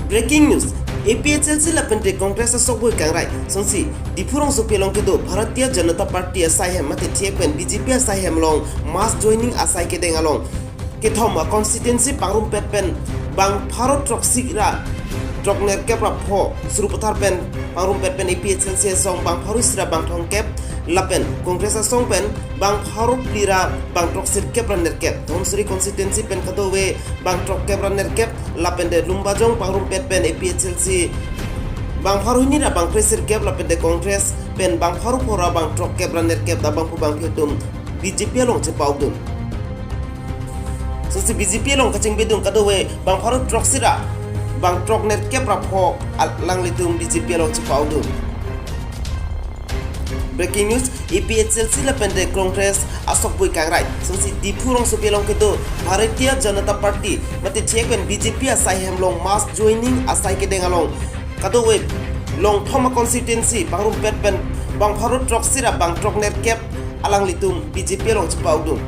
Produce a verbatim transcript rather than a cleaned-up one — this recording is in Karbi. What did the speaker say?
Breaking news, A P H L C lapen de Congress asokboi kangrai songsi Diphu rongsopi along kedo Bharatiya Janata Party asai hem mate thek pen B J P asai hem along mass joining asai kedeng along kethom a constituency pangrumpet pen bang pharo throksi ra throknerkep ra pho Sarupathar pen pangrumpet pen A P H L C asong bang pharo isi ra bang thomkep lapen Congress asong pen bang pharo phli ra bang throksirkep ra nerkep. Dhansiri constituency pen kadokave bang throkkep ra nerkep lapen de Lumbajong pangrumpet pen A P H L C bang pharo hini ra bang kresirkep lapen de Congress pen bang pharo pho ra bang throkkep ra nerkep ta bangphu bangphi atum B J P along chepa-okdun. Songsi B J P along kachingbidun kadokave bang pharo throksi ra bang throknerkep ra pho alanglitum B J P along chepa-okdun. Breaking news, A P H L C lapen de Congress asokboi kangrai songsi Diphu rongsopi along kedo Bharatiya Janata Party mate thek pen B J P asai hem along mass joining asai kedeng along kadokave longthom a constituency pangrumpet pen bang pharo throksi ra bang throknerkep alanglitum B J P along chepa-okdun.